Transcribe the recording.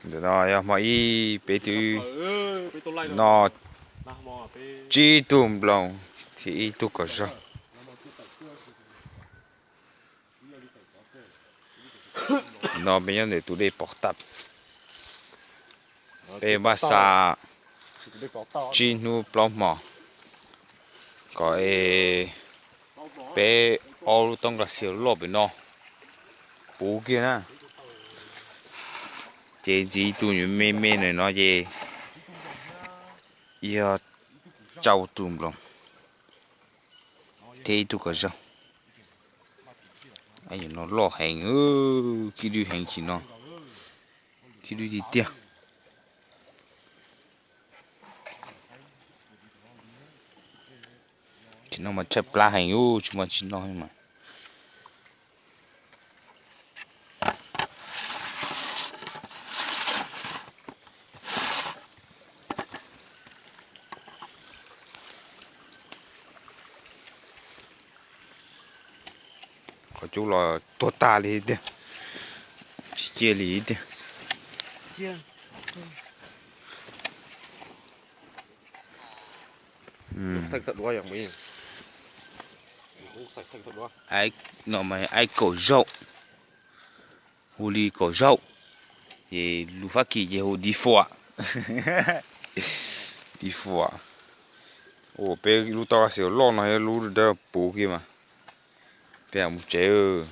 Ntawm no yog hmo ib peb twb noj tsib tug nploos thiab ib tug kaum zaug. No peb nyob ntawm tus dej pov tawm, peb npaj xa tsib hnub plaub hmo kom peb ob lub toob kas xias loj pem no puv kiag na. Ces ntxiv tus nyuam me me ntawm no ces yog rau tus nploos thiab ib tug kaum zaug. No loj heev, khib dwb heev, sim no khib dwb tiag tiag. Sim no mas tshaib plab heev, tsis muaj tsis noj mas. Qhov cub los tuag tag li tiag, tsis ciaj li tiag. No mas aib kaum zaum, hu li kaum zaum, ces lus Fab Kis ces hu default, default. Ua peb lub toob kas xias loj no yog lub dawb puv kiag mas. Peb mus tsev.